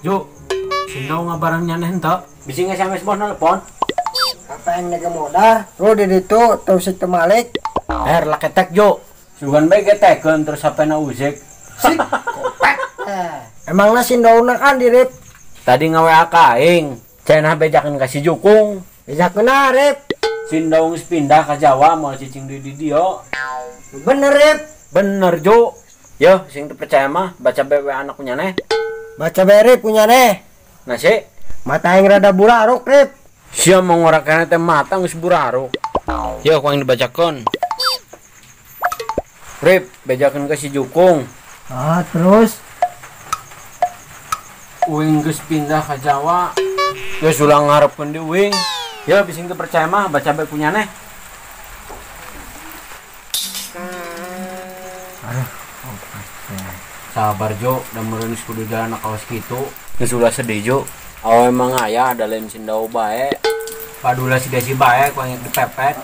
Yuk, sindau ngabarang nyaneh henteu. Bisi nge-SMS bos nelpon. Apa yang nega modal? Lu di ditu terus itu malik. Lah ketek jo. Sugan bae getekeun terus HP-na uzek. Sik, kopek. Emangna sindauna kan dirip. Tadi nge-WA ka aing. Cenah bejakeun ka si Jukung. Bejakeun arep. Sindau geus pindah ka Jawa moal cicing deui di dieu. Bener rip. Bener jo. Yo, sing teu percaya mah baca bae WA anak nyaneh. Baca bae rip nyaneh. Nah sih, mata aing rada buraruk rip. Sia mau ngorakeun teh mata geus buraruk. Yo, ku aing dibacakeun. Rip, bejakeun ka si Jukung. Ah, terus uing geus pindah ka Jawa. Geus ulah ngarepkeun di uing. Yo, bising teu percaya mah baca bae ku nyaneh. Aduh. Sabar Jo, dan meureun kudu jalan kaos kitu. Geus ulah sedih Jo. Awe emang aya da lain sindau bae. Padula si desi bae ku aing dipepet.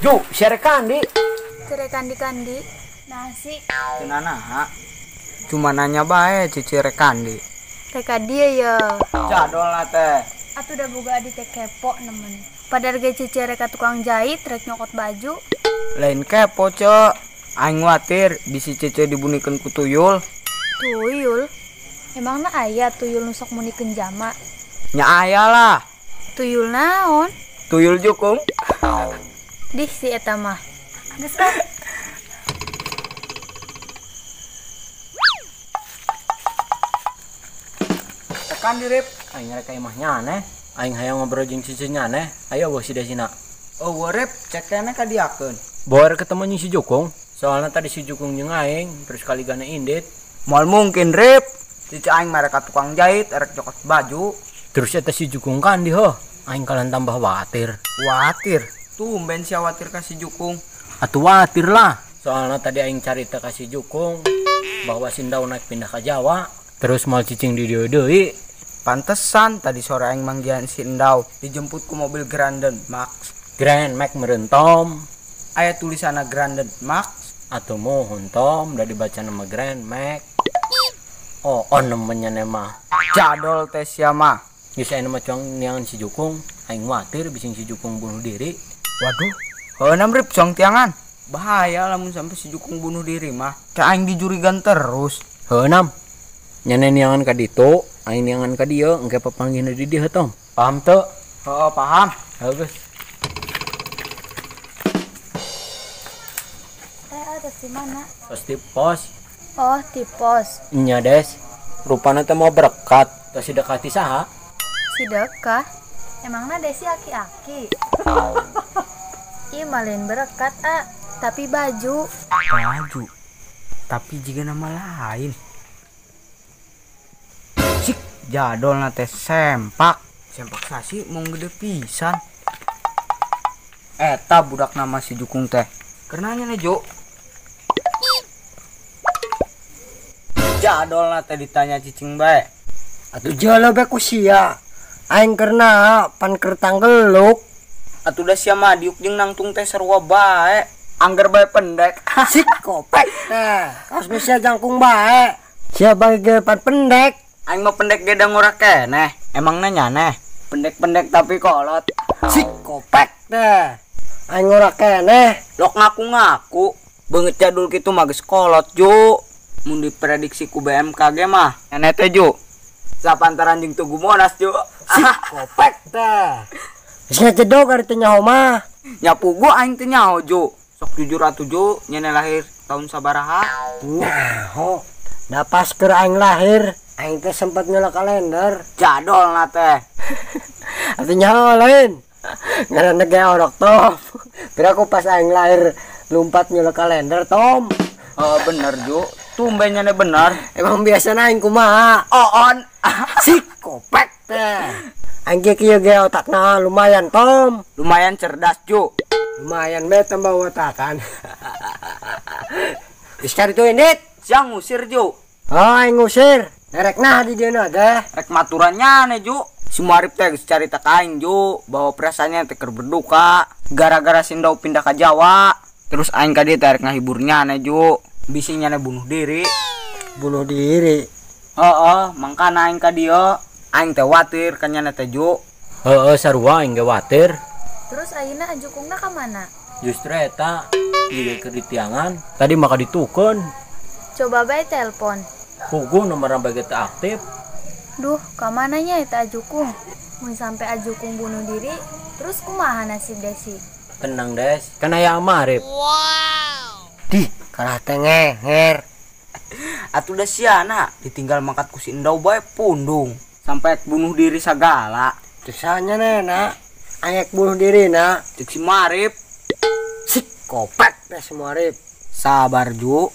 Jo, share kandi. Cere kandi-kandi. Nasi. Cenah naha? Cuma nanya bae cici rek kandi. Rek dia ya. Jadol lah teh. Atuh da boga adi teh kepo nemen. Padahal ge cici rek ka tukang jahit, rek nyokot baju. Lain kepo, Cek. Aing watir bisi cece dibunikeun ku tuyul. Tuyul? Emangna aya tuyul nu sok munikeun jama? Nya aya lah. Tuyul naon? Tuyul jukung. Dih si eta mah. Geus ah. Tekan dirip. Aing rek ka imah nyaneh. Aing hayang ngobrol jeung cici nyaneh. Ayo eueuh si Desina. Eueuh rip, cek keneh ka diakeun. Boer ketemu jeung si Jukung. Soalnya tadi si Jukung jeung aing terus kali gana indit. Moal mungkin rip. Cici aing mah rek ka tukang jahit, rek cokot baju. Terus eta si Jukung kan di heuh. Aing kalan tambah watir. Watir? Tumben sia watir ka si Jukung. Atuh watir lah. Soalnya tadi aing carita ka si Jukung bahwa Sindau naik pindah ka Jawa, terus moal cicing di dieu deui. Pantesan tadi sore aing manggihan si Endau dijemput ku mobil Granden Max. Grand Max meureun Tom. Aya tulisanna Granden Max. Atuh mohon Tom, udah dibaca nama Grand Max. Oh, on namanya mah. Jadol teh sia mah. Geus aya mah cuang niangan si Jukung, aing watir bising si Jukung bunuh diri. Waduh, heueuh rip cuang tiangan. Bahaya lamun sampai si Jukung bunuh diri mah. Teh aing dijurigan terus. Heueuh nam. Nyane niangan ka ditu, aing niangan ka dieu, engke papanggihna di dieu Tom. Paham teu? Heeh, paham. Heuh geus. Di mana? Pos di pos. Oh, di pos. Nya Des. Rupana teh mau berkat. Tos si dekati saha? Si dekah? Emangna Desi aki-aki? Ih, malin berkat, ah. Tapi baju. Baju? Tapi jika nama lain. Sik, jadol na teh sempak. Sempak sasi mau gede pisan. Eta budak nama si Jukung teh. Kerenanya nih, Jo. Jadol na teh ditanya cicing bae. Atuh jalo bae ku sia. Aing kerna pan keur tanggeluk. Atuh da sia mah diuk jeung nangtung teh sarua bae. Angger bae pendek. Sik kopek teh. Kaos nu sia jangkung bae. Sia bae ge pan pendek. Aing mah pendek ge da ngora keneh. Emangna nyaneh. Pendek-pendek tapi kolot. Sik kopek teh. Aing ngora keneh. Lok ngaku-ngaku. Beungeut jadul kitu mah geus kolot, Jo. Mun diprediksi ku BMKG mah nyaneh teh Jo. Sapantaran jeung Tugu Monas, Jo. Sik kopek teh. Geus ngajedog ari teh nyaho mah. Nya pugu aing teh nyaho, Jo. Sok jujur atuh, Jo, nyaneh lahir tahun sabaraha? Nyaho. Da pas keur aing lahir, aing teh sempet nyolok kalender. Jadol na teh. Atuh nyaho lain. Ngaranna ge orok Tom. Pira ku pas aing lahir lumpat nyolok kalender, Tom. Oh, bener, Jo. Tumben nyane bener. Emang biasana aing kumaha? Oon. Sik kopek teh. Aing ge kieu ge otakna lumayan, Tom. Lumayan cerdas, Jo. Lumayan be tambah otakan. Geus cari tuh indit. Siang ngusir, Jo. Oh, aing ngusir. Rek nah di dieu teh. Rek maturan nyane, Jo. Si Muarif teh geus carita ka aing, Jo, bahwa perasaannya teh keur berduka gara-gara Sindau pindah ka Jawa. Terus aing ka dieu teh rek ngahibur nyane, Jo. Bisi nyane bunuh diri. Bunuh diri. Heeh, mangkana aing ka dieu. Aing teh watir ka nyana teh Ju. Heeh, sarua aing ge watir. Terus ayeuna ajukungna ka mana? Justru eta jiga keur ditiangan, tadi maka ditukeun. Coba bae telepon. Puguh nomor bae teu aktif. Duh, ka mana nya eta ajukung? Mun sampai ajukung bunuh diri, terus kumaha nasib Desi? Tenang Des, kan aya Amarip. Wow. Dih, kalah teh ngeher. Atuh da siana ditinggal mangkat ku si Endau bae pundung. Sampai bunuh diri sagala. Cek nena, ayak bunuh diri na. Cek si Marip. Sik, kopek teh si Marip. Sabar Ju.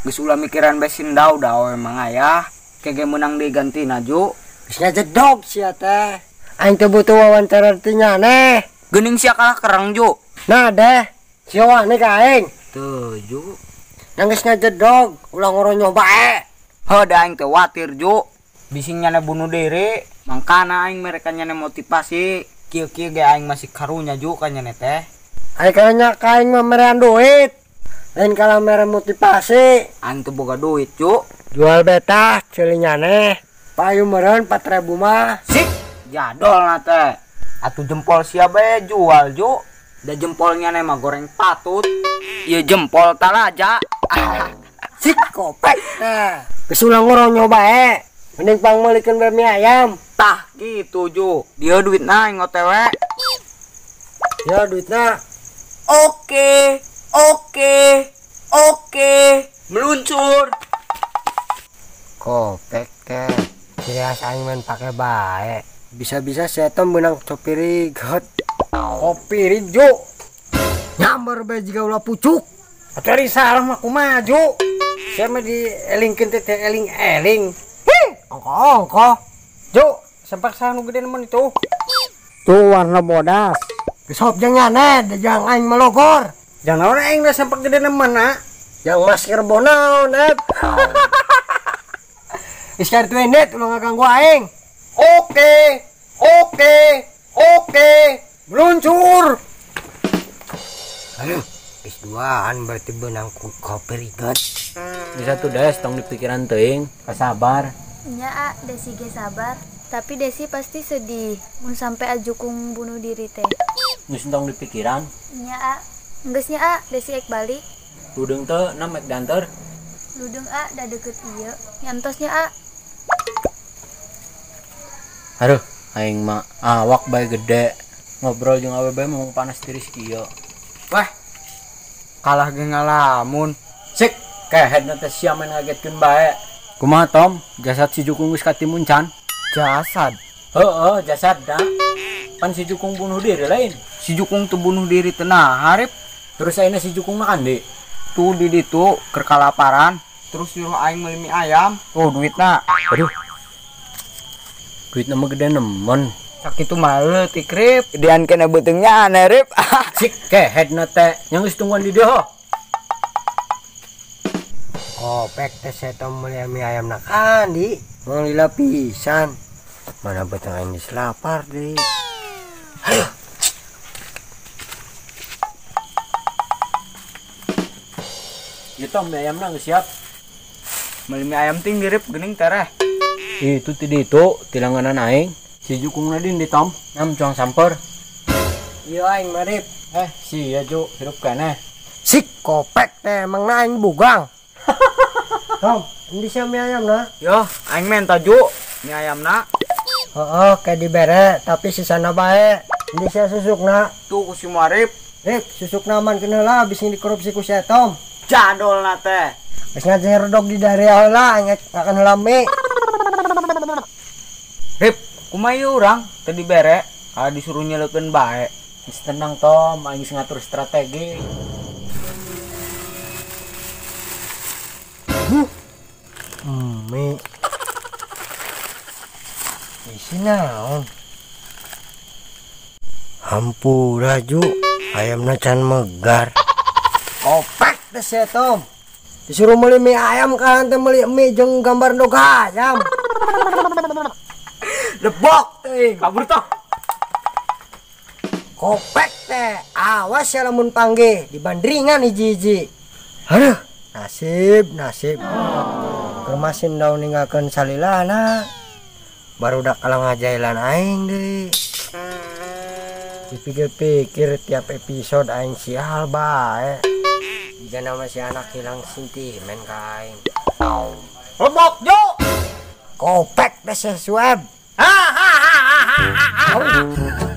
Geus ulah mikiran bae si Endau da emang aya. Kege menang digantina Ju. Geus ngajedog sia teh. Aing teh butuh wawancara ti nyaneh. Geuning sia kalah kerang Ju. Nah deh, sia wani ka aing. Teu Ju. Nang geus ngajedog, ulah ngoronyoh bae. Heuh da aing teh watir Ju. Bising nyane bunuh diri, mangkana aing mereka nyane motivasi. Kieu-kieu ge aing masih karunya Ju ka nyane teh. Aing karunya ka aing mah merean duit. Lain kalah mere motivasi. Aing teu boga duit Ju. Jual betah ceuli nyane. Payu meureun 4000 mah. Sik, jadol na teh. Atuh jempol sia bae jual Ju. Da jempolnya mah goreng patut. Ieu jempol talaja. Sik kopek teh. Geus ulah ngoronyo bae. Mending pang meulikeun bae mie ayam. Tah gitu Ju. Dia duitna aing OTW. Ya duitna. Oke, oke, oke. Meluncur. Kopek teh. Ciri khas aing main pake bae. Bisa-bisa setan menang kopi rigot. Kopi rijo. Nyamber bae jiga ulah pucuk. Atuh ari salah mah kumaha Ju? Sia mah dielingkeun teh eling-eling. Ongko-ongko. Ju, sempak saha nu gede nemen itu. Tuh warna bodas. Gesop jeung nyane, jang aing melogor. Jangan naon aing da sempak gede nemen na. Yang masker bonaon, Ep. Geus kartu net ulah ngaganggu aing. Oke, oke, oke. Meluncur. Aduh, geus duaan berarti beunang ku kopi rigot. Bisa tuh Des, tong dipikiran teuing, sabar. Nya a, Desi ge sabar. Tapi Desi pasti sedih mun sampai ajukung bunuh diri teh. Geus tong dipikiran. Nya a, geus nya a, Desi ek balik. Ludeung teu na mek danter. Ludeung a, da deket ieu. Nyantos nya a. Aduh, aing mah awak bae gede. Ngobrol jeung awewe bae mah panas tiris kieu. Wah. Kalah ge ngalamun. Sik, kehed teh sia main ngagetkeun bae. Kumaha Tom? Jasad si Jukung geus katimun can? Jasad? Heeh, jasad da. Pan si Jukung bunuh diri lain. Si Jukung teu bunuh diri teu nah, Harip. Terus ayeuna si Jukung na kandi? Tuh di ditu keur kalaparan, terus nyuruh aing meuli mie ayam. Tuh duitna. Aduh. Duitna mah gede nemen. Sakitu mah leutik Rip. Gedean kena beuteungnya aneh Rip. Sik kehedna teh, nya geus tungguan di dieu. Kopek teh setan meuli mie ayam na kandi. Mang lila pisan. Mana beuteung aing geus lapar deui. Ayo. Ieu Tom mie ayamna geus siap. Meuli mie ayam ting dirip geuning tereh. Itu ti ditu tilanganan aing. Si Jukung na din di Tom, nam cuang samper. Ieu aing marip. Sia Ju, hirup keneh. Sik kopek teh emang na aing bugang. Tom, ini sia mie ayam na? Yo, aing menta Ju, mie ayam na. Heeh, kayak dibere, tapi sisana bae. Ini sia susukna. Tuh ku si Marip. Rip, susukna man kena lah abis ini dikorupsi ku sia Tom. Jadol na teh. Geus ngajer redog di daerah heula, aing akan heula mie. Rip, kumaha ieu urang teu dibere, kalau disuruh nyeleukeun bae. Geus tenang Tom, aing geus ngatur strategi. Mie. Isi naon? Hampura Ju, ayamna can megar. Kopek teh sia Tom. Disuruh meuli mie ayam kan teh meuli mie jeung gambar endog ayam. Lebok teh, kabur toh. Kopek teh, awas ya lamun panggih dibandringan hiji-hiji. Aduh, nasib, nasib. Keur masin daun ninggalkeun salilana. Barudak kalah ngajailan aing deui. Dipikir-pikir tiap episode aing sial bae. Jika nama si anak hilang sentimen ka aing. Lebok Jo. Kopek deh si Sueb. Ha ha ha ha ha ha.